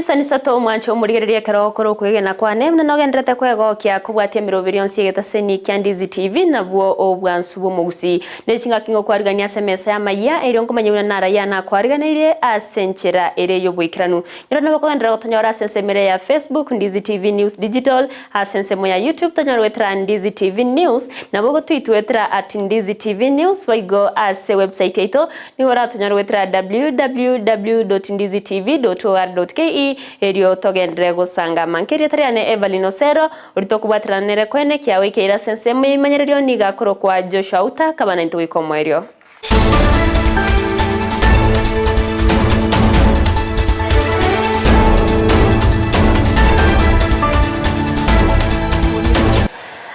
Chisani isato omwanche omorigereria ekero okore okwegena kwane, buna nogendererete kwegokia kobwatia emeroberi yonsi y'egetaseni kia Ndizi TV, nabwo obwansu bw'omogusii. Ne chingaki ngokwarigania ase emesa y'amayia, erio nkomanye buna narayia nakwariganeirie ase enchera ere y'oboikeranu. Nyora nabo kogenderera gotonyora ase ensemo ere ya Facebook, Ndizi TV News Digital, ase ensemo ya YouTube tonyore goetera Ndizi TV News, nabo gotwitwetera at Ndizi TV News, boigo ase website yaito Nigo oratonyore goetera www.ndizitv.or.ke erio togenderere gosangama. Nkerieta riane Evelyn Osero, oria tokobwaterana nere koene ekiagwa ekeire ase ensemo y'ebimanyererio nigo akorokwa Joshua Uta, kaba naintwe goika omoerio.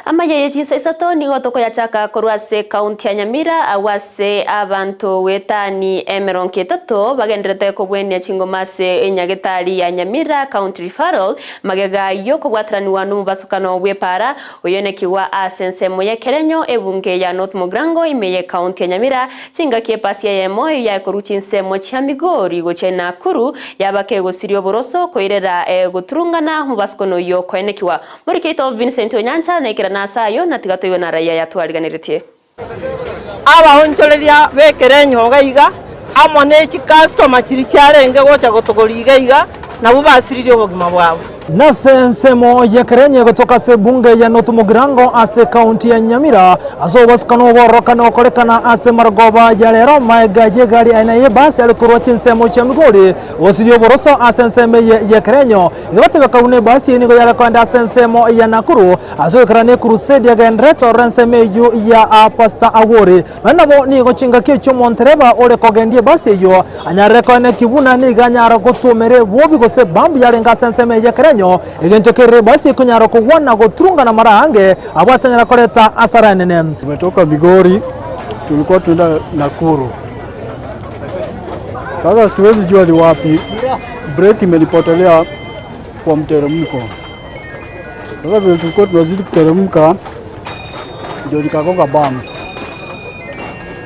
Amaya ye chinsa isato nigo tokoyachaka korwa ase ekaunti ya Nyamira agwo ase abanto goetani emerongo etato bagenderete kobwenia chingoma ase enyagetari ya Nyamira County Referral magega y'okobwataranigwa nomobasukano bw'epaara oyoenekigwa ase ensemo y'ekerenyo ebunge ya North Mugirango ime y'ekaunti ya Nyamira chingaki epasi eyemo eyio yakorwa chinsemo chia Migori gochia Nakuru yaba kegosiria oboroso koirera goturungana omobasukano oyio koenekigwa Morikeito Vincent Onyancha naikerane ase ayio, na tiga toigwe na raia yatwariganeretie. Abaonchoreria b'ekerenyo iga iga, amo ne chikastoma chiria chiarenge gocha gotogoria iga iga, nabwo basiririe obogima bwabo. Nase ensemo y'ekerenyo egotoka ase ebunge ya North Mugirango ase ekaunti ya Nyamira, ase obosukano obororokane gokorekana ase marogoba ya rero maega y'egari aina y'ebasi are korwa chinsemo chia Migori gosiria oboroso ase ensemo eye y'ekerenyo. Igo batebeka buna ebasi eye nigo yare koenda ase ensemo ya Nakuru, ase goikerana ekurusedi yagendererete ororo ensemo eyio ya Pastor Awori. Nonya nabo nigo chingaki echio omontereba ore kogendia ebasi eyio anyarire koenekia buna nigo anyara gotuomera ebobi gose ebambu yarenge ase ensemo eye y'ekerenyo, egento kerire ebasi ekonyara kogwa na goturungana mara aange abwo ase anyara koreta asara enene. Tumetoka Migori tulikuwa tunaenda Nakuru. Sasa siwezi jua ni wapi breki imenipotelea kwa mteremko. Sasa vile tulikuwa tunazidi kuteremka ndio nikagonga bumps.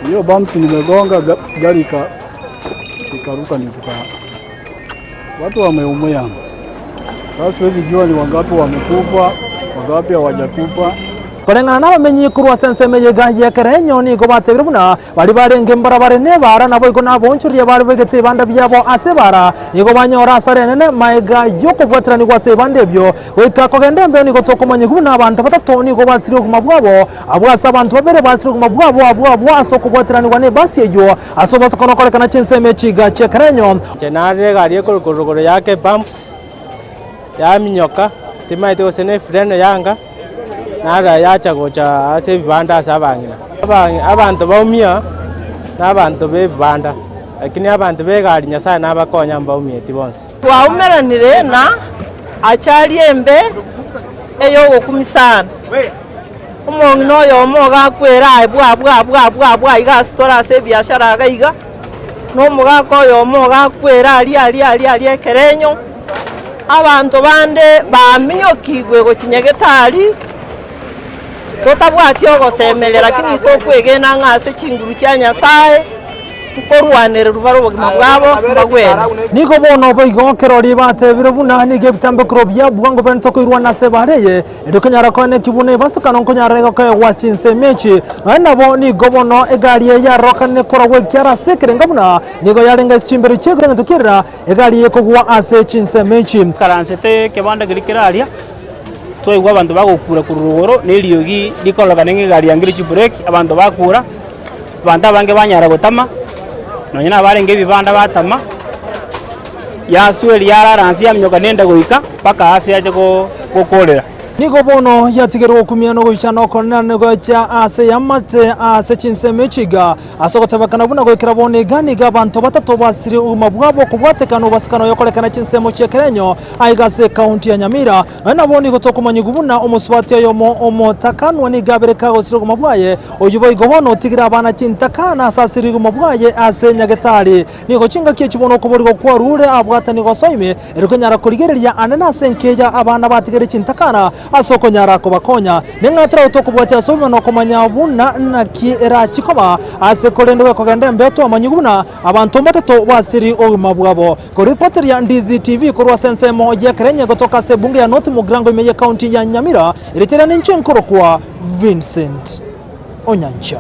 Hiyo bumps nimegonga gari ikaruka nituka. Watu wameumia. Sasa siwezi jua ni wangapi wamekufa, wangapi hawajakufa. Koreng'ana nabamenyi korwa ase ensemo eye iga y'ekerenyo nigo batebire buna baria barenge mbarabare nebaara naboigo naboonchoreria bare begete ebanda biabo ase ebaara, nigo banyora asara enene maega y'okobwatiranigwa ase ebanda ebio. Goika kogenda embeo nigo tokomanyigwa buna abanto batato nigo basirie obogima bwabo, abwo ase abanto babere basirie obogima bwabo abwo abwo ase okobwatiranigwa nebasi eyio ase obosokano okorekana chinsemo echi iga chi'ekerenyo. Inche narire egari ekorokwa rogoro yake bumps, yaminyoka, timaeti gose ne efreno yanga, narora yacha gocha ase ebibanda ase abang'ina. Abang'i abanto baumia, na abanto ba ebibanda, lakini abanto ba egari Nyasaye nabakonya mbaumieti bonsi. Twaumeranire na achari embe ey'ogokumia sana. Omong'ina oyomo ogakwera aye bwa bwa bwa bwa bwa iga ase tore ase ebiashara iga iga, na omogaka oyomo ogakwera aria aria aria aria ekerenyo, abanto bande baminyokigwe gochia nyagetari, totabwati ogosemeria lakini tokwegena ng'a ase chinguru chia Nyasaye. nkorwanererwa bare obogima bwabo mbagwene. Nigo bono boigo kerori batebire buna nigo ebitambekero bia bwango bento koirwana ase ebara eye, erio konyara koeneki buna ebasukano nkonyara gokoegwa chinsemo echi. Nonya nabo nigo bono egari eye yarokanire koragwa ekiara ase ekerenga buna nigo yarenge ase chimbero chi'ekereng'eto ki'erira egari eye ekogwa ase chinsemo echi. Ikaransete ekebanda keria kere aria, twaigwa abanto bagokura korwa rogoro, na eriogi rikororokana ng'a egari yangire chibreki, abanto bakura. Abanto abange banyara gotama, nonya nabarenge ebibanda batama, yaswa eria yarara nse yaminyoka nende goika mpaka aase yacha gokorera. Nigo bono yatigerwe gokumia nogoichana okonene gocha ase eamate ase chinsemo echi iga, ase ogotebekana buna goikera bono iga nigo abanto batato basirie obogima bwabo kobwatekana obasikana oyokorekana chinsemo chi'ekerenyo aiga ase ekaunti ya Nyamira. Nonya nabo nigo tokomanyigwa buna omosubati oyomo omotakanwa nigo abere kagosiria obogima bwaye, Oyio boigo bono otigire abana chintaka, na ase ase riguma bwaye ase nyagetari. Nigo chingaki echi bono okoborigwa kwarure abwatani gosoa ime, erio konyara korigereria ande nase enkeya abana batigere chintakana. ase okonyara kobakonya. Ning'atere gotokobwatia ase obogima na okomanya buna naki erachi koba ase korende gekogenda embeo twamanyigwe buna abanto mbatato basiri obogima bwabo. Koripoteria Ndizi TV korwa ase ensemo y'ekerenye gotoka ase ebunge ya North Mugirango ime y'ecounty ya Nyamira, erieta riane inche nkorokwa Vincent Onyancha.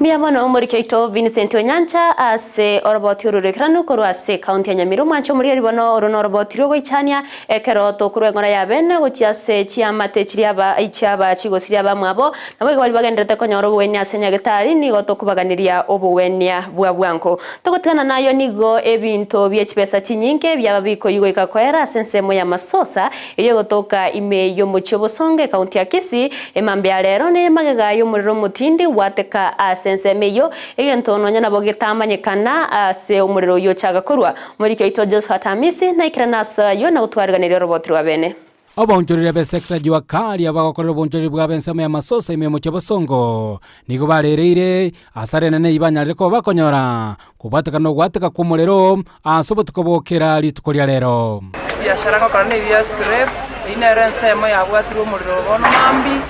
Mbuya mono omoriki oito Vincent Onyancha ase oroboti oro rw'ekeranu korwa ase ecounty ya Nyamira. Omwanche omorigereria bono oro noroboti rw'ogoichania ekero tokorwa eng'ora ya bene gochia ase chiamate chiria aba chiaba chigosiria abamwabo. Naboigo baria bagendererete konyora obogwenia ase nyagetari nigo tokobaganeria obogwenia bwa bwango. Togotigana nayo nigo ebinto bie chibesa chinyinge biaba bikoyia goika koera ase ensemo ya Masosa eyio egotoka ime y'omochie o Bosongo ekaunti ya Kisii, emambia ya rero neye magega y'omorero omotindi gwateka ase ensemo eyio, egento nonya nabo getamanyekana ase omorero oyio ochaga korwa. Omoriki oito Josephat Amisi naikerane ase ayio na gotwariganeria oroboti rwa bene. Abaonchoreria b'esekta Jua Kali abagokorera oboonchoreri bwabo ensemo y'amasosa ime y'omochie o Bosongo nigo barereire asara enene eyio banyarire koba bakonyora kobwatekana nogwateka kw'omorero ase obotuko bokera rituko ria rero. Ebiashara ngokora nebi ya scrap, eyio nero ensemo yabwatirwe omorero bono mambia,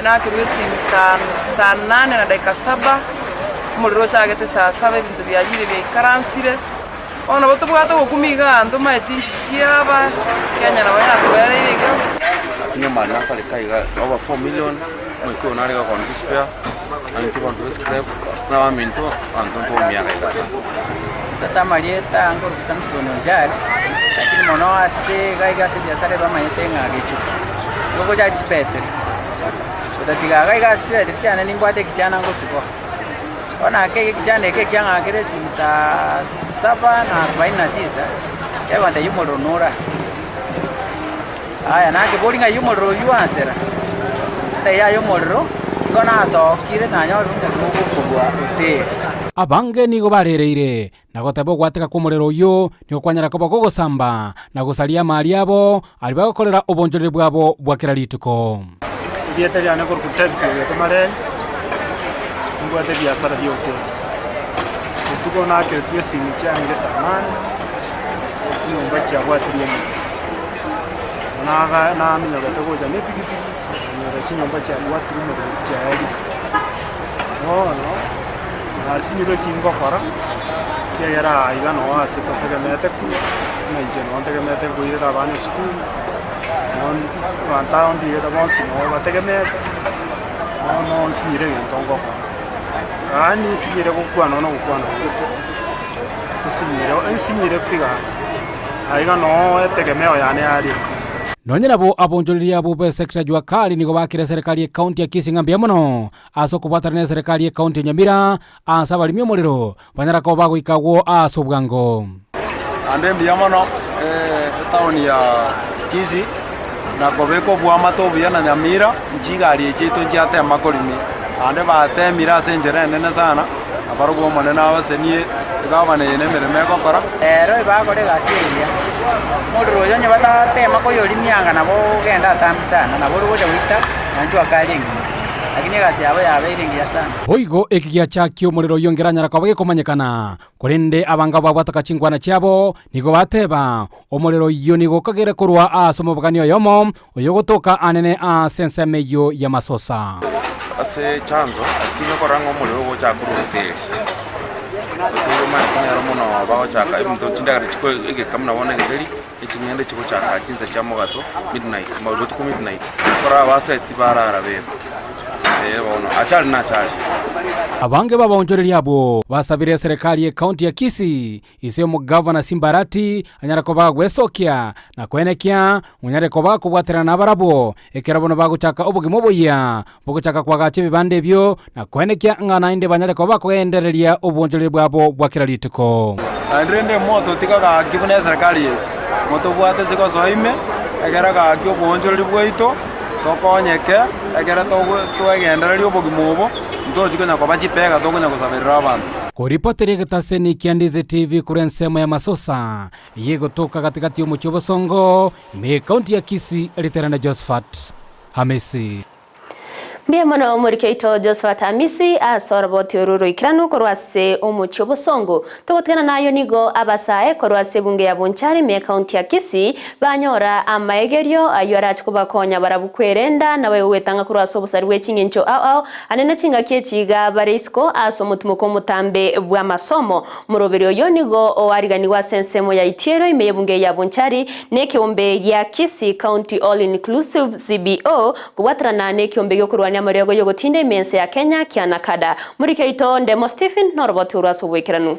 nakirwe esimi saa saa nane na dakika saba, omorero ochagete saa saba ebinto biayire biaikaransire. Bono nabo tobwate ogokumia iga ntomaeti inki kiaba, Kenya nabo yatobereire iga. Lakini amari nasareka iga over 4 million, omoika oyo nare gokona chisquare, na intwe abanto be scrap, buna abaminto, abanto nkomiaka iga sana. Sasa amarieta angorusia Samson Onjari, lakini mono ase iga iga ase ebiasara ebamanyete ng'a gechuki, nigo ogocharia chibetiri, gotatiga iga iga ase chibetiri chiane nimbwate ekichana ngotuboa. Bono ake ekichana eke ekiang'akire esimi saa saba na arobaini na tisa, kegontebia omorero nore aa. Aya nakeboria ng'ai omorero oywo oansera, ntebia yaya omorero, igo nasokire nanyorire omorero ogokorwa hoteli. Abange nigo barereire na goteba ogwateka kw'omorero oyio nigo kwanyara koba gogosamba na gosaria amari abo aria bagokorera obonchoreri bwabo bwa kera rituko. Erieta riane korokwa David Ogeto Mareri, nimbwate ebiasara bia hoteli. Rituko nakeretwe esimi chiange saa nane, enyomba chiabwatirie omorero. Naga naminyogete gocha na epikipiki, nkanyora chinyomba chiabwatire omorero chiaerire. Bono, nasinyirwe eki ngokora, ekiagera aa iga noo ase totegemeete buna inche noo ntegemeete nkoirera abana esukuru, noo abanto aba mbigete bonsi noo bategemeete, bono nsinyire egento ngokora. Yaani nsinyire gokwana buna gokwana nsinyire nsinyire pi gaki, aiga noo etegemeo yane yarenge. Nonye nabo abonchoreria abwo b'esekta Jua Kali nigo bakire eserekari y'ecounty ya Kisii ng'a mbuya mono ase okobwatana n'eserekari y'ecounty ya Nyamira ase abaremi omorero banyara koba bagoika agwo ase obwango. Naende mbuya mono etown ya Kisii na kobeka oboamate obuya na Nyamira, chigari echi chiaito nchiatema korimi, naende batemire ase enchera enene sana, na barobwo Omonene abasenie egavana eye na emeremo egokora. Ero ebakore egasi engiya, omorero oyo onye batatema koyorimia anga nabo ogenda atambe sana, nabo ore gocha goita nonye chwakari engima, lakini egasi yabo yabeire engiya sana. Boigo eki giachakia omorero oyio nkeranyara koba gekomanyekana, korende abange babwataka chinkwana chiabo, nigo bateba, Omorero oyio nigo okagere korwa ase omobogani oyomo, oyogotoka anene ase ensemo eyio y'amasosa. Ase chanzo, tiga korora ng'a omorero ogochaka korwa hoteli. Hoteli omanyete nero mono bagochaka ebinto chindagera chiko egeka buna bono egetheri, eching'ende chigochaka chinsa chia mogaso midnight, botuko midnight, ekero abaseti barara beka, eh bono achari na achari. Abange b'abaonchoreria abwo basabire eserekari y'ecounty ya Kisii Ise omogavana Simbarati anyare koba agwesokia, na koenekia onyare koba akobwaterana nabarabwo, ekero bono bagochaka obogima oboyia bogochaka koagacha ebibanda ebio, na koenekia ng'a naende banyare koba bakogendereria obonchoreria bwabo bwa kera rituko. Naende rende mototiga gaki buna eserekari yaito, motobwate ase gosoa ime, ekero gaki oboonchoreri bwaito tokonyeke, ekero twegendereria obogima obo, ntochi konya koba chipega tokonya gosaberera abanto. Koripoteria egetaseni kia Ndizi TV korwa ensemo ya Masosa, eyio egotoka gati-gati y'omochie o Bosongo, ime y'ekaunti ya Kisii, Riterane Josephat Hamisi. Mbuya mono omoriki oito Josephat Amisi ase oroboti oru roikeranu korwa ase omochie obosongo. Togotigana nayo nigo abasae korwa ase ebunge ya Bonchari ime ekaunti ya Kisii banyora amaegerio ayio arache kobakonya barabwo kwerenda naboigo gwetanga korwa ase obosari bwe ching'encho ao ao ande ne chingaki echi iga bare isiko ase omotimoko omotambe bw'amasomo. Omoroberi oyo nigo oariganigwe ase ensemo ya Itiero ime y'ebunge ya Bonchari na ekeombe gia Kisii County All Inclusive, CBO, Kobwaterana nekiombe gi'okorwania amariogo y'ogotinda ime ense ya Kenya kia Nakada. Moriki oito Ndemo Stephen noroboti orwo ase oboikeranu.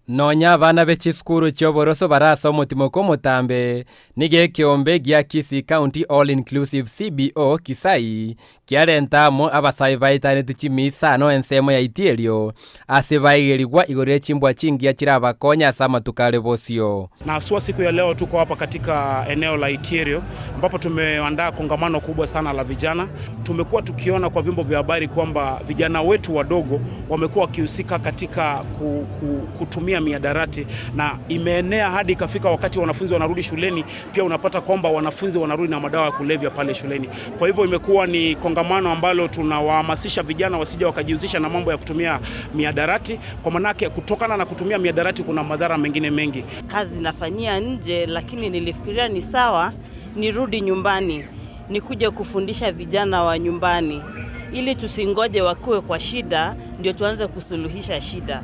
Nonya abana be chisukuru chi'oboroso bare ase omotimoko omotambe, nigo ekeombe gia Kisii County All Inclusive CBO, Kisai, Kiarenta amo abasae baetaneti chimisano ensemo ya itierio, ase baigerigwa igoro ye chimbwa chingiya chirabakonye ase amatuko are bosio. Na haswa siku ya leo tuko hapa katika eneo la Itierio ambapo tumeandaa kongamano kubwa sana la vijana. Tumekuwa tukiona kwa vyombo vya habari kwamba vijana wetu wadogo wamekuwa wakihusika katika ku, ku, kutumia miadarati na imeenea hadi ikafika wakati wanafunzi wanarudi shuleni, pia unapata kwamba wanafunzi wanarudi na madawa ya kulevya pale shuleni. Kwa hivyo imekuwa ni kongamano ambalo tunawahamasisha vijana wasije wakajihusisha na mambo ya kutumia miadarati, kwa manake kutokana na kutumia miadarati kuna madhara mengine mengi. Kazi nafanyia nje, lakini nilifikiria ni sawa nirudi nyumbani nikuje kufundisha vijana wa nyumbani ili tusingoje wakuwe kwa shida ndio tuanze kusuluhisha shida.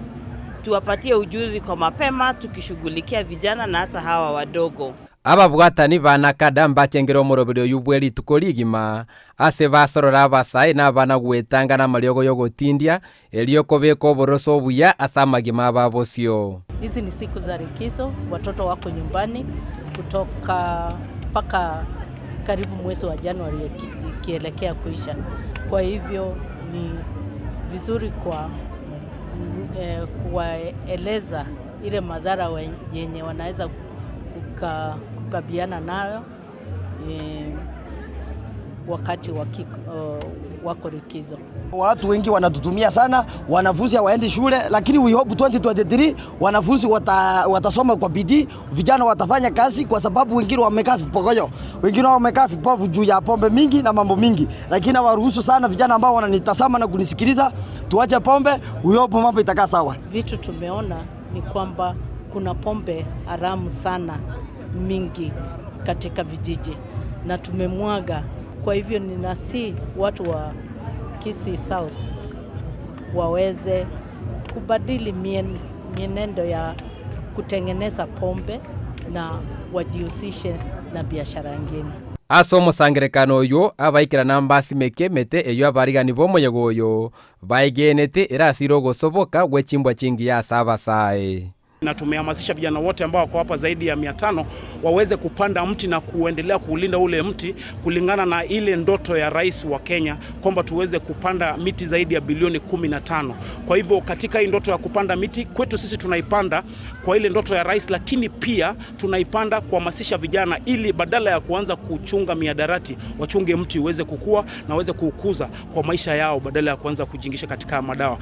Tuwapatie ujuzi kwa mapema, tukishughulikia vijana na hata hawa wadogo. Ababwatani ba Nakada mbachengere omoroberi oyio bwe rituko rigima, ase basorora abasae na abana gwetanga namariogo y'ogotindia, erio kobeka oboroso obuya ase amagima abo abosio. Hizi ni siku za likizo, watoto wako nyumbani kutoka mpaka karibu mwezi wa Januari ikielekea kuisha. Kwa hivyo ni vizuri kwa eh, kuwaeleza ile madhara yenye wanaweza kukabiana nayo eh, wakati wako likizo. Watu wengi wanatutumia sana, wanafunzi hawaendi shule, lakini we hope 2023 wanafunzi watasoma kwa bidii, vijana watafanya kazi, kwa sababu wengine wamekaa vipokoyo, wengine wamekaa vipofu juu ya pombe mingi na mambo mingi, lakini hawaruhusu sana vijana ambao wananitazama na kunisikiliza, tuache pombe, we hope mambo itakaa sawa. Vitu tumeona ni kwamba kuna pombe haramu sana mingi katika vijiji na tumemwaga. Kwa hivyo ninasihi watu wa Kisii South waweze kubadili mienendo ya kutengeneza pombe na wajihusishe na biashara ingine. Ase omosangererekano oyio abaikerana mbasimeke emete eyio abarigani b'omoyega oyo baegenete erasire ogosoboka gwe chimbwa chingiya ase abasae. Na tumehamasisha vijana wote ambao wako hapa zaidi ya 500 waweze kupanda mti na kuendelea kuulinda ule mti kulingana na ile ndoto ya rais wa Kenya kwamba tuweze kupanda miti zaidi ya bilioni 15. Kwa hivyo katika hii ndoto ya kupanda miti kwetu sisi tunaipanda kwa ile ndoto ya rais, lakini pia tunaipanda kuhamasisha vijana ili badala ya kuanza kuchunga miadarati wachunge mti uweze kukua na waweze kuukuza kwa maisha yao badala ya kuanza kujiingisha katika madawa.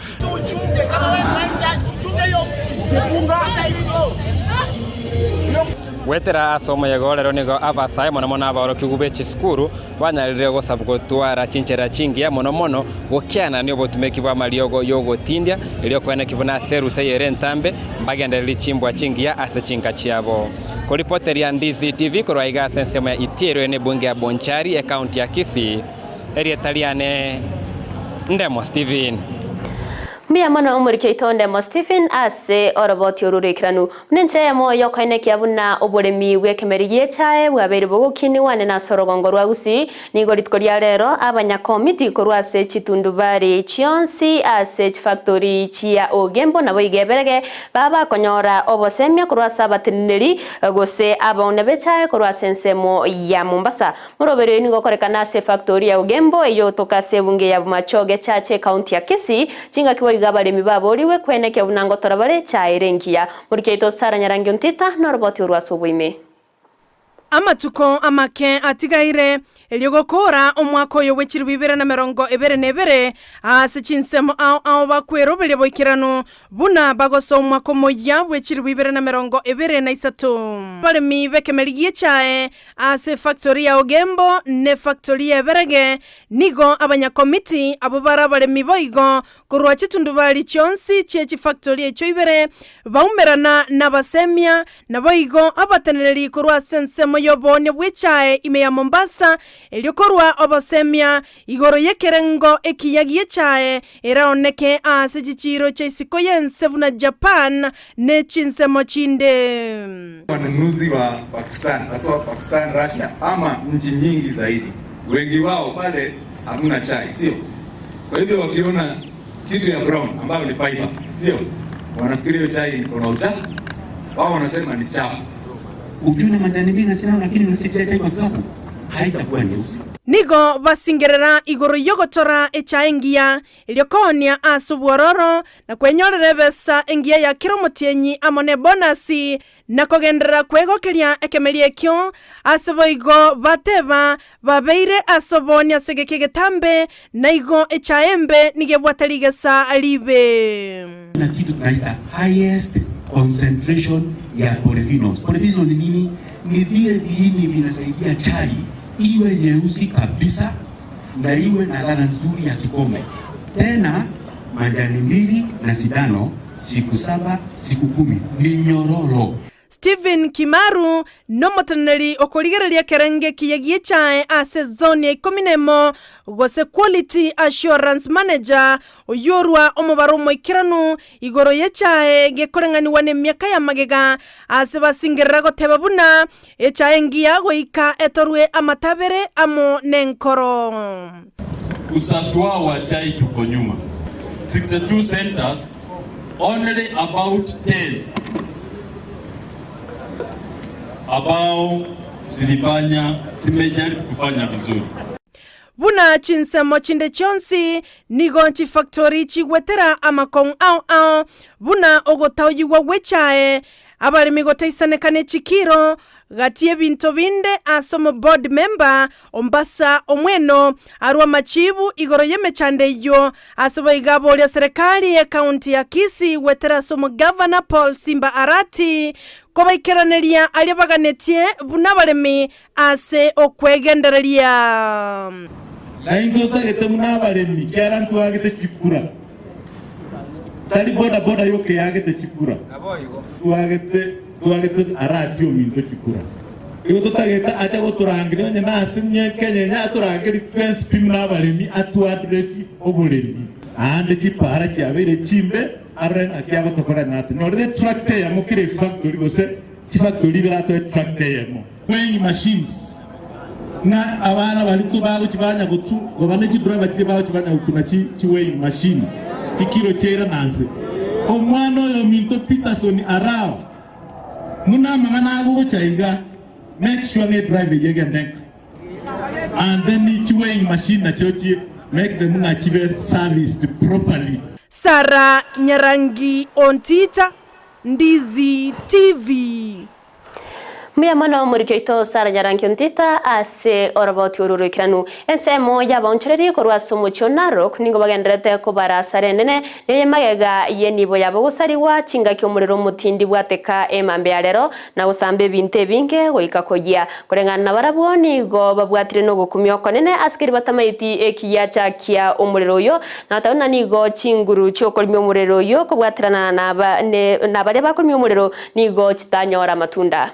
Goetera ase omoyega orero nigo abasae mono mono abaorokigwa be chisukuru banyarire gosabwa gotwara chinchera chingiya mono mono gokianania obotumeki bw'amariogo y'ogotindia erio koeneki buna ase erusa eyere entambe mbagendererie chimbwa chingiya ase chinka chiabo. Koripoteria DCTV korwa iga ase ensemo ya Itiero ere nebunge ya Bonchari ecounty ya Kisii, erieta riane Ndemo Stephen. Mbuya mono omoriki oito Ndemo Stephen ase oroboti oru roikeranu. Buna enchera eyemo y'okoenekia buna oboremi bw'ekemeri gi'echae bwabeire bogokinigwa ande nase orogongo rwa Gusii, nigo rituko ria rero abanyakomiti korwa ase chitundubari chionsi ase chifactori chia Ogembo naboigo eberege baba bakonyora obosemia korwa ase abateneneri gose abaonia b'echae korwa ase ensemo ya Mombasa. Moroberi oyo nigo okorekana ase efactori ya Ogembo eyogotoka ase ebunge ya Bomachoge Chache ekaunti ya Kisii, chingaki boigo abaremi baborigwe kwenekia buna ngotora bare echae ere engiya. Moriki oito Sarah Nyarangi Ontita noroboti orwo ase oboime. Amatuko amake atigaire, erio gokoora omwaka oyo bwe chilifu ibere na emerongo ebere na ebere, ase chinsemo ao ao bakweroberia boikeranu, buna bagosoa omwaka omoyia bwe chilifu ibere na emerongo ebere na isato. Abaremi b'ekemeri gi'echae ase efactori ya Ogembo na efactori ya Eberege nigo abanyakomiti abwo bare abaremi boigo Korwa chitundubari chionsi chie chifactori echio ibere baumerana nabasemia, naboigo abateneneri korwa ase ensemo y'oboonia bw'echae ime ya Mombasa, erio korwa obosemia igoro y'ekerengo ekiya gi'echae eraoneke aase chichiiro chia isiko y'ense buna Japan ne chinsemo chinde. Wanunuzi wa Pakistan, haswa Pakistan, Russia ama nchi nyingi zaidi, wengi wao pale hamna chai, sio? Kwa hivyo wakiona kitu ya brown ambayo ni fiber, sio? Wanafikiria hiyo chai iko na uchafu, wao wanasema ni chafu. Uchune majani mingi na sindano, lakini unasitia chai kwa kikapu haitakuwa nyeusi. Nigo basingerera igoro y'ogotora echae engiya, erio koonia ase obwororo, na kwenyorera ebesa engiya ya kera omotienyi amo nebonasi, na kogenderera kwegokeria ekemeria ekio, ase boigo bateba, Babeire ase oboonia ase egeka egetambe, na igo echae embe nigo ebwate rigesa riibe. Na kitu tunaita highest concentration ya polyphenols. Polyphenols ni nini? Ni vile viini vinasaidia chai iwe nyeusi kabisa na iwe na ladha nzuri ya kikombe. Tena majani mbili na sindano siku saba siku kumi ni nyororo. Stephen Kimaru nomoteneneri okorigereria ekerengo ekiya gi'echae ase ezoni ya ikomi nemo, gose Quality Assurance Manager, oyio orwa omobaro omoikeranu igoro y'echae gekoreng'anigwa nemiaka ya magega ase basingerera goteba buna echae engiya goika etorwe amatabere amo nenkoro. Usafi wao wa chai tuko nyuma. 62 centers only about 10 ambao zilifanya zimejaribu kufanya vizuri. Buna chinsemo chinde chionsi, nigo chifactori chigwetera amakong'u ao ao, buna ogotaoyigwa gw'echae, abaremi gotaisaneka ne chikiro, Gati y'ebinto binde ase omoboard member Ombasa Omweno arwe amachibu igoro y'emechando eyio ase boigo aboria serekari y'ecounty ya Kisii gwetera ase omogavana Paul Simba Arati kobaikeraneria aria baganetie buna abaremi ase okwegendereria. Naintwe totagete buna abaremi kiara ntwagete chikura, tari boda boda yoka eagete chikura, twagete twagete Arati ominto chikura. Igo totagete ache gotorangeria onye nase Kenya enye atorangerie twensi pi buna abaremi atu address oboremi. Aande chipara chiabeire chimbe arore ng'aki agotokora ng'a atonyorere etractor eyemo kera efactory gose chifactory ibere atoe etractor eyemo. Weighing machines. Ng'a abana baria tobagochia banya gotu koba ne chidriver chiria bagochia banya gokuna chi chi weighing machine chikilo chiaira nanse. Omwana oyo ominto Peterson Arao muna amang'ana agogocha iga make sure ng'a edriver eyio egende nka and then chi weighing machine nachio chi make them ng'a chibe serviced properly. Sarah Nyarangi Ontita, Ndizi TV. Mbuya mono omoriki oito Sarah Nyarangi Ontita ase oroboti oru roikeranu. Ensemo y'abaonchoreria korwa ase omochie o Narok nigo bagendererete kobara asara enene neye magega y'enibo yabo gosarigwa chingaki omorero omotindi bwateka emambia ya rero na gosamba ebinto ebinge goika koyia. Koreng'ana nabarabwo nigo babwatire nogokumia okonene ase keria batamaeti ekigiacha kia omorero oyo na bateba buna nigo chinguru chiokorimia omorero oyio kobwaterana nabaria bakorimia omorero Nigo chitanyora amatunda.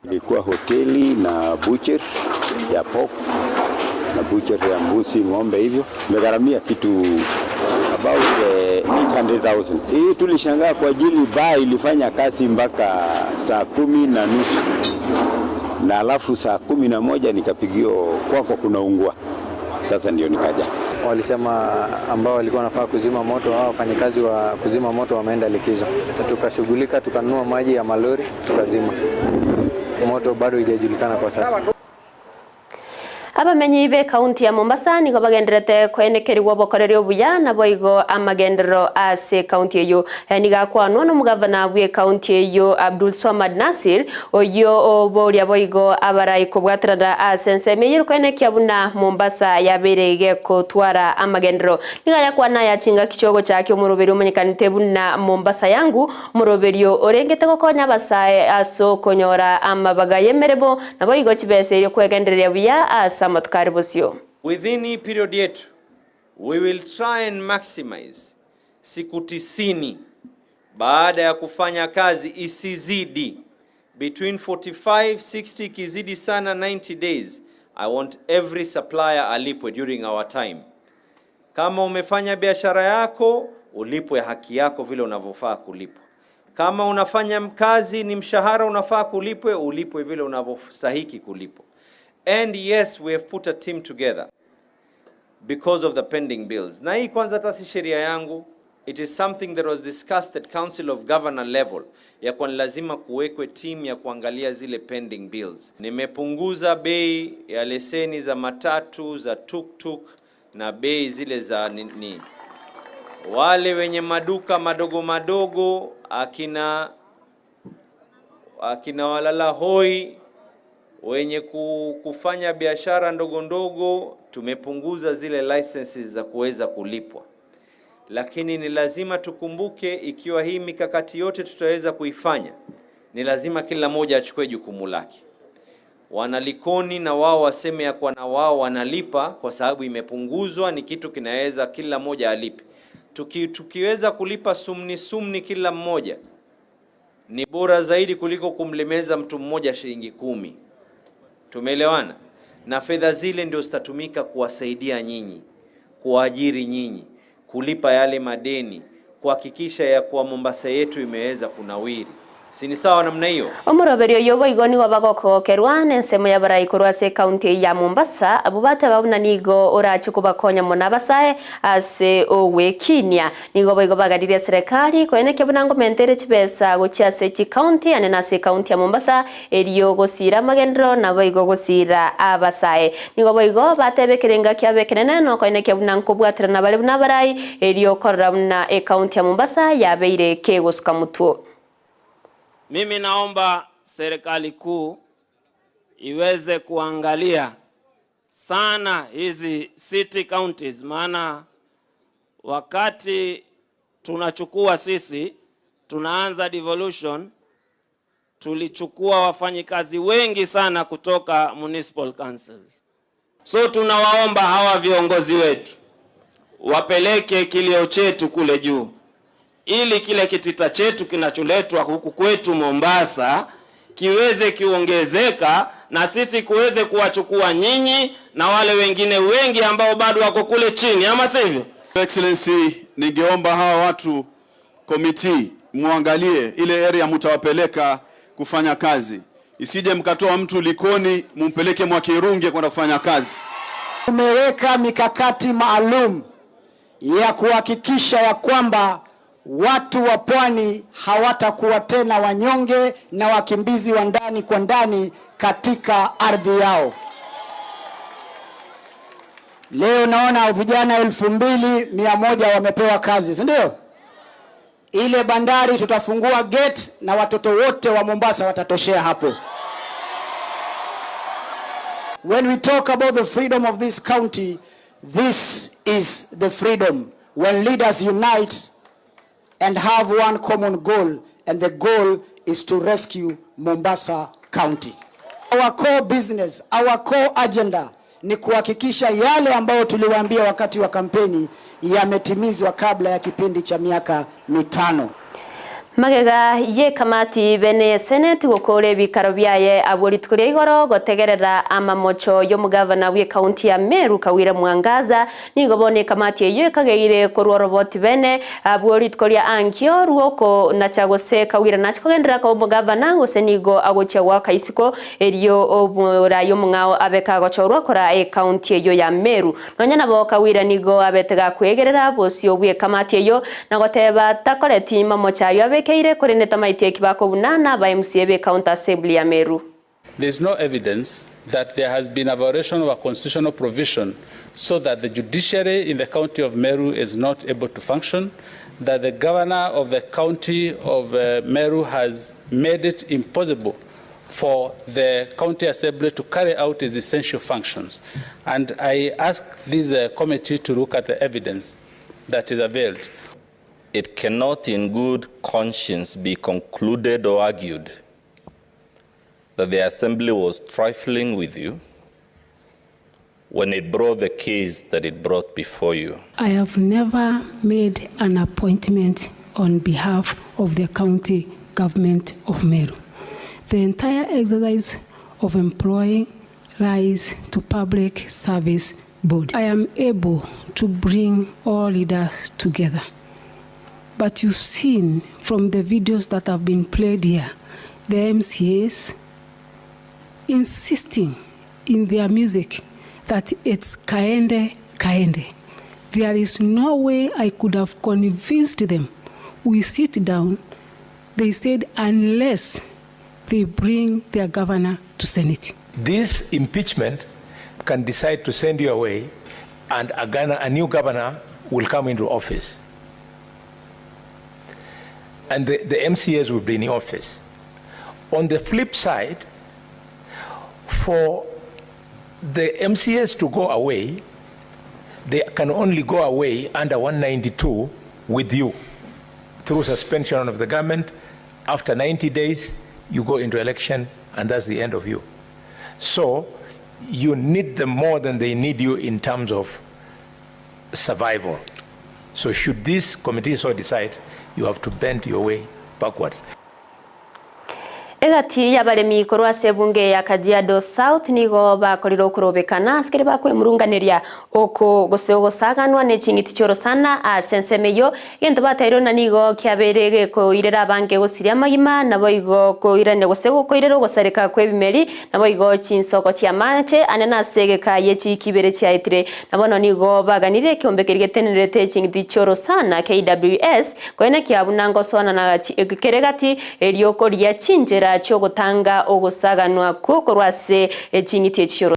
Ilikuwa hoteli na butcher ya pork na butcher ya mbuzi, ng'ombe hivyo. Imegharamia kitu about 800,000. Hii tulishangaa kwa ajili baa ilifanya kazi mpaka saa 10:30 na alafu saa 11 nikapigiwa kwako kunaungua. Sasa ndio nikaja. Walisema ambao walikuwa wanafaa kuzima moto au wafanyikazi wa kuzima moto wameenda likizo. Tukashughulika, tukanunua maji ya malori tukazima moto, bado haijajulikana kwa sasa. Abamenyi b'ekaunti ya Mombasa nigo bagendererete koenekerigwa obokoreri obuya naboigo amagenderero ase ekaunti eyio. Aya nigo akwanwa nomogavana bw'ekaunti eyio Abdulswamad Nassir, oyio oboria boigo abarai kobwaterana ase ensemo eyio erikoenekia buna Mombasa yabeire gegotwara amagenderero. Nigo ayakwana aya chingaki chiogochakia omoroberio omanyekanete buna Mombasa Yangu, omoroberio orengete gokonya abasae ase okonyora amabaga y'emeremo Naboigo chibesa erio kwegendereria buya ase amatuko are bosio. Within hii period yetu we will try and maximize siku tisini baada ya kufanya kazi isizidi between 45, 60 ikizidi sana 90 days. I want every supplier alipwe during our time. Kama umefanya biashara yako ulipwe haki yako vile unavyofaa kulipwa. Kama unafanya kazi ni mshahara unafaa kulipwe, ulipwe vile unavyostahiki kulipwa. And yes, we have put a team together because of the pending bills. Na hii kwanza hata si sheria yangu, it is something that was discussed at Council of Governor level, ya kwa ni lazima kuwekwe team ya kuangalia zile pending bills. Nimepunguza bei ya leseni za matatu, za tuktuk na bei zile za nini. Wale wenye maduka madogo madogo akina akina walala hoi wenye kufanya biashara ndogo ndogo tumepunguza zile licenses za kuweza kulipwa, lakini ni lazima tukumbuke, ikiwa hii mikakati yote tutaweza kuifanya, ni lazima kila mmoja achukue jukumu lake. Wanalikoni na wao waseme ya kuwa na wao wanalipa kwa sababu imepunguzwa, ni kitu kinaweza kila mmoja alipe. Tukiweza kulipa sumni sumni kila mmoja ni bora zaidi kuliko kumlemeza mtu mmoja shilingi 10. Tumeelewana? Na fedha zile ndio zitatumika kuwasaidia nyinyi, kuwaajiri nyinyi, kulipa yale madeni, kuhakikisha ya kuwa Mombasa yetu imeweza kunawiri. Si ni sawa namna hiyo? Omoroberio oyo boigo nigo bagokokerwa n'ensemo y'abarai korwa ase ekaunti ya Mombasa abwo bateba buna nigo orache kobakonya mono abasae ase ogwekinia. Nigo boigo bagaririe serikali koenekia buna ngomentere chibesa gochia ase chikaunti ane na ase ekaunti ya Mombasa erio gosira amagenderero naboigo gosira abasae. Nigo boigo bateba ekerenga kiabo ekenene nokoenekia buna nkobwaterana bare buna abarai erio korora buna ekaunti ya Mombasa yabeire kegosuka motwe. Mimi naomba serikali kuu iweze kuangalia sana hizi city counties, maana wakati tunachukua sisi tunaanza devolution, tulichukua wafanyikazi wengi sana kutoka municipal councils. So tunawaomba hawa viongozi wetu wapeleke kilio chetu kule juu, ili kile kitita chetu kinacholetwa huku kwetu Mombasa kiweze kiongezeka na sisi kuweze kuwachukua nyinyi na wale wengine wengi ambao bado wako kule chini, ama sivyo? Excellency, ningeomba hawa watu komiti muangalie ile area mutawapeleka kufanya kazi, isije mkatoa mtu Likoni mumpeleke Mwakirunge kwenda kufanya kazi. Tumeweka mikakati maalum ya kuhakikisha ya kwamba watu wa pwani hawatakuwa tena wanyonge na wakimbizi wa ndani kwa ndani katika ardhi yao. Leo naona vijana 2100 wamepewa kazi, si ndio? Ile bandari tutafungua gate na watoto wote wa Mombasa watatoshea hapo. When we talk about the freedom of this county, this is the freedom. When leaders unite and have one common goal, and the goal is to rescue Mombasa County. Our core business, our core agenda ni kuhakikisha yale ambayo tuliwaambia wakati wa kampeni yametimizwa kabla ya kipindi cha miaka 5. Magega ye kamati bene senate gukora ebikaro byaye abwo rituko ria igoro gotegerera amamocho y'omugavana bw'e county ya Meru Kawira Mwangaza nigo bone kamati eyo ekageire korwa roboti bene abwo rituko ria ankio ruoko nacha gose Kawira nachi kogendera ko omugavana gose nigo agochia gwaka isiko erio omorai omong'ao abeka agochorwa kora e county eyo ya Meru. Nonya nabo Kawira nigo abetega kwegerera bosio bw'e kamati eyo na goteba takoreti mamocho ayo abe keire korene tamaiti ekibako bunana ba MCA be County Assembly ya Meru. There is no evidence that there has been a violation of a constitutional provision so that the judiciary in the county of Meru is not able to function, that the governor of the county of Meru has made it impossible for the county assembly to carry out its essential functions. And I ask this committee to look at the evidence that is availed. It cannot in good conscience be concluded or argued that the assembly was trifling with you when it brought the case that it brought before you. I have never made an appointment on behalf of the county government of Meru. The entire exercise of employing lies to public service board. I am able to bring all leaders together. But you've seen from the videos that have been played here, the MCAs insisting in their music that it's Kaende, Kaende. There is no way I could have convinced them. We sit down, they said, unless they bring their governor to Senate. This impeachment can decide to send you away, and a new governor will come into office. And the MCAs will be in office. On the flip side, for the MCAs to go away, they can only go away under 192 with you through suspension of the government. After 90 days, you go into election, and that's the end of you. So you need them more than they need you in terms of survival. So should this committee so decide, you have to bend your way backwards. Egati y'abaremi korwa ase ebunge ya Kajiado South nigo bakorire okorobekana asikere bakwemurunganeria oko gose ogosaganwa ne ching'iti chiorosana ase ensemo eywo egento batairwe na nigo kiabere gekoirera abange gosiria amagima nabo igo koirania gose gokoirera ogosareka kwa ebimeri nabo igo chinsoko chiamache ane nase egeka chikibere chiaetire nabono nigo baganire ekiombe keria getenerete ching'iti chiorosana KWS koena kiabuna ngoswana na keregati eriokoria chinjera chogotanga ogosaganwa kukorwa ase ching'iti echioro.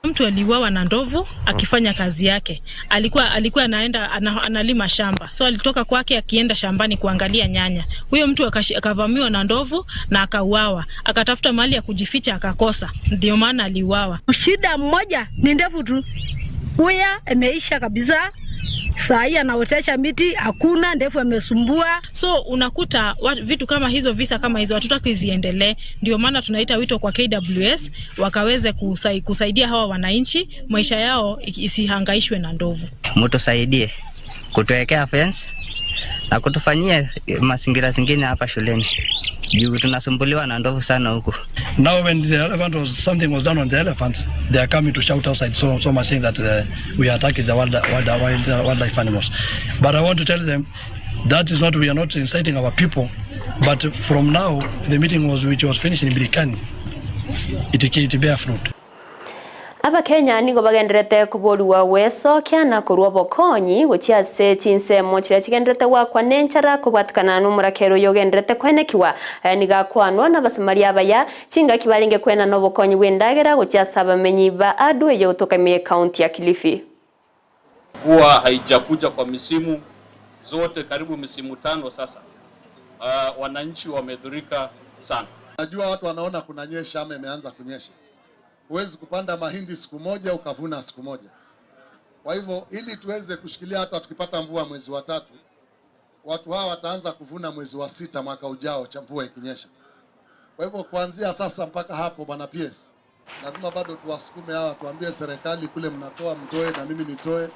Mtu aliuawa na ndovu akifanya kazi yake. Alikuwa anaenda analima shamba. So alitoka kwake akienda shambani kuangalia nyanya. Huyo mtu akavamiwa na ndovu na akauawa. Akatafuta mahali ya kujificha akakosa. Ndio maana aliuawa. Shida mmoja ni ndevu tu. Huya imeisha kabisa. Saa hii anaotesha miti, hakuna ndevu amesumbua. So unakuta vitu kama hizo, visa kama hizo hatutaki ziendelee. Ndio maana tunaita wito kwa KWS wakaweze kusaidia hawa wananchi, maisha yao isihangaishwe na ndovu. Mtusaidie kutuwekea fence na kutufanyia mazingira zingine hapa shuleni. Juu tunasumbuliwa na ndovu sana huku. Now when the elephant was, something was done on the elephants, they are coming to shout outside so much saying that we are attacking the wildlife animals. But I want to tell them that is not, we are not inciting our people, but from now the meeting was, which was finished in Birikani, it bear fruit. Aba Kenya nigo bagenderete kuborwa wesokia na korwa bokonyi gochia ase chinsemo chiria chigenderete gwakwa nenchara kobwatikana n'omorakero yogenderete kwenekiwa nigakwanwa n'abasamaria abaya chingaki barenge kwena n'obokonyi bw'endagera gochia ase abamenyi ba adu eyo gotoka ime county ya Kilifi. Mvua haijakuja kwa misimu zote, karibu misimu 5 sasa. Wananchi wamedhurika sana. Najua watu wanaona kunanyesha ama imeanza kunyesha. Huwezi kupanda mahindi siku moja ukavuna siku moja. Kwa hivyo ili tuweze kushikilia hata tukipata mvua mwezi wa 3, watu hawa wataanza kuvuna mwezi wa 6 mwaka ujao cha mvua ikinyesha. Kwa hivyo kuanzia sasa mpaka hapo, bwana PS, lazima bado tuwasukume hawa, tuambie serikali kule mnatoa mtoe na mimi nitoe,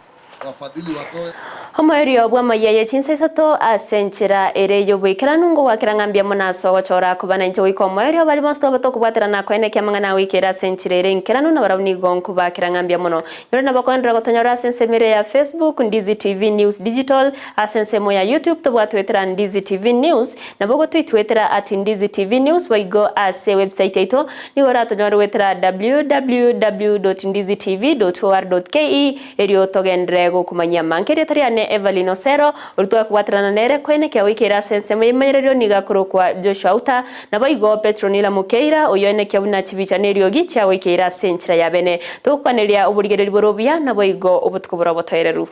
wafadhili watoe. Omoerio bwa mayeye chinsesato asenchera ere yobwikera nungo wakera ngambia monaso gochora kubana inche wiko omoerio bari bonsi tobatokubatera koene mang'ana wikera asenchera ere nkeranu na barabuni gonku bakera ngambia mono nyore nabakondera gotonyora asensemere ya Facebook Ndizi TV News Digital, asensemo ya YouTube tobwatwetera Ndizi TV News, nabo gotwitwetera at Ndizi TV News waigo ase website yaito nigo ratonyora wetera www.ndizitv.or.ke erio togendere. Tugenderere gokomanyia amange erieta riane Evelyn Osero, oria twakobwaterana nere koenekia goika ere ase ensemo y'emanyererio nigo akorokwa Joshua Auta, naboigo Petronila Mukeira, oyio oenekia buna chibicha na eriogi chiagoikeire ase enchera ya bene. Togokwaneria oborigereria bore obuya, naboigo obotuko bore obotoereru.